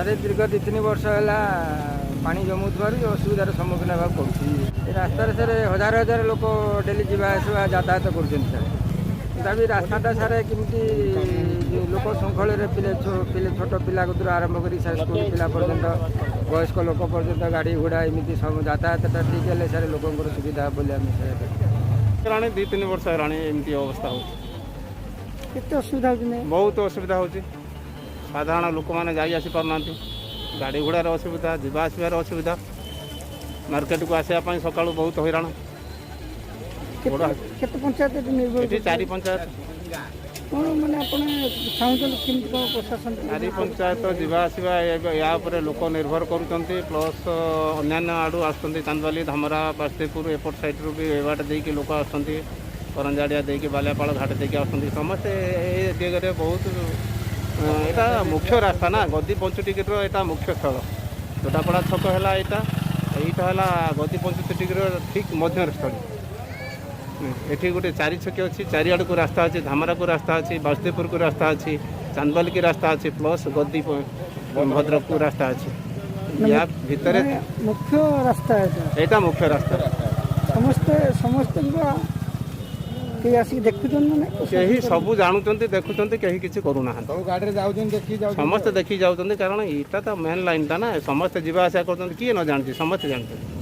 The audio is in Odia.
ସାର୍, ଦୀର୍ଘ 2-3 ବର୍ଷ ହେଲା ପାଣି ଜମୁଥିବାରୁ ଏ ଅସୁବିଧାର ସମ୍ମୁଖୀନ ହେବାକୁ ପଡ଼ୁଛି। ଏ ରାସ୍ତାରେ ସାର୍, ହଜାର ହଜାର ଲୋକ ଡେଲି ଯିବା ଆସିବା ଯାତାୟାତ କରୁଛନ୍ତି ସାର୍। ତଥାପି ରାସ୍ତାଟା ସାର୍, କେମିତି ଲୋକ ଶୃଙ୍ଖଳରେ ପିଲେ ପିଲେ ଛୋଟ ପିଲା କତୁରୁ ଆରମ୍ଭ କରି ସାର୍, ସ୍କୁଲ ପିଲା ପର୍ଯ୍ୟନ୍ତ, ବୟସ୍କ ଲୋକ ପର୍ଯ୍ୟନ୍ତ, ଗାଡ଼ି ଘୋଡ଼ା ଏମିତି ସବୁ ଯାତାୟାତଟା ଠିକ୍ ହେଲେ ସାର୍, ଲୋକଙ୍କର ସୁବିଧା ହେବ ବୋଲି ଆମେ ସାର୍ ହେଲାଣି, 2-3 ବର୍ଷ ହେଲାଣି ଏମିତି ଅବସ୍ଥା ହେଉଛି। କେତେ ଅସୁବିଧା ହେଉଛି ନା? ବହୁତ ଅସୁବିଧା ହେଉଛି। ସାଧାରଣ ଲୋକମାନେ ଯାଇ ଆସିପାରୁନାହାନ୍ତି। ଗାଡ଼ି ଘୋଡ଼ାର ଅସୁବିଧା, ଯିବା ଆସିବାର ଅସୁବିଧା, ମାର୍କେଟକୁ ଆସିବା ପାଇଁ ସକାଳୁ ବହୁତ ହଇରାଣ। କେତେ କେତେ ପଞ୍ଚାୟତ ଏଠି ନିର୍ଭର ଏଠି ଚାରି ପଞ୍ଚାୟତ। କ'ଣ ମାନେ ଆପଣ ଚାହୁଁଛନ୍ତି କେମିତି କ'ଣ ପ୍ରଶାସନ? ଚାରି ପଞ୍ଚାୟତ ଯିବା ଆସିବା ୟା ଉପରେ ଲୋକ ନିର୍ଭର କରୁଛନ୍ତି। ପ୍ଲସ୍ ଅନ୍ୟାନ୍ୟ ଆଡ଼ୁ ଆସୁଛନ୍ତି, ଚାନ୍ଦବାଲି, ଧାମରା, ବାସୁଦେବପୁର ଏପଟ ସାଇଡ଼ରୁ ବି ଏ ବାଟ ଦେଇକି ଲୋକ ଆସୁଛନ୍ତି। କରଞ୍ଜାଡ଼ିଆ ଦେଇକି, ବାଲିଆପାଳ ଘାଟ ଦେଇକି ଆସୁଛନ୍ତି ସମସ୍ତେ। ଏ ଦିଗରେ ବହୁତ ଏଇଟା ମୁଖ୍ୟ ରାସ୍ତା ନା, ଗଦି ପଞ୍ଚୁଟିକିର ଏଇଟା ମୁଖ୍ୟ ସ୍ଥଳ। ଯୋଟାପଡ଼ା ଛକ ହେଲା ଏଇଟା, ଏଇଟା ହେଲା ଗଦି ପଞ୍ଚୁଟିକିର ଠିକ୍ ମଧ୍ୟରେ ସ୍ଥଳୀ। ଏଠି ଗୋଟେ ଚାରି ଛକି ଅଛି, ଚାରିଆଡ଼କୁ ରାସ୍ତା ଅଛି। ଧାମରାକୁ ରାସ୍ତା ଅଛି, ବାସୁଦେବପୁରକୁ ରାସ୍ତା ଅଛି, ଚାନ୍ଦବାଲିକି ରାସ୍ତା ଅଛି, ପ୍ଲସ୍ ଗଦି ଭଦ୍ରକକୁ ରାସ୍ତା ଅଛି ୟା ଭିତରେ। ମାନେ ମୁଖ୍ୟ ରାସ୍ତା ଏଇଟା? ଏଇଟା ମୁଖ୍ୟ ରାସ୍ତା। ସମସ୍ତେ ସମସ୍ତଙ୍କ କେହି ଆସିକି ଦେଖୁଛନ୍ତି ନା ନାଇଁ? କେହି ସବୁ ଜାଣୁଛନ୍ତି, ଦେଖୁଛନ୍ତି, କେହି କିଛି କରୁନାହାନ୍ତି। ସବୁ ଗାଡ଼ିରେ ଯାଉଛନ୍ତି, ଦେଖିକି ଯାଉଛନ୍ତି। ସମସ୍ତେ ଦେଖିକି ଯାଉଛନ୍ତି, କାରଣ ଏଇଟା ତ ମେନ୍ ଲାଇନ୍ଟା ନା। ସମସ୍ତେ ଯିବା ଆସିବା କରୁଛନ୍ତି। କିଏ ନ ଜାଣିଛି? ସମସ୍ତେ ଜାଣିଛନ୍ତି।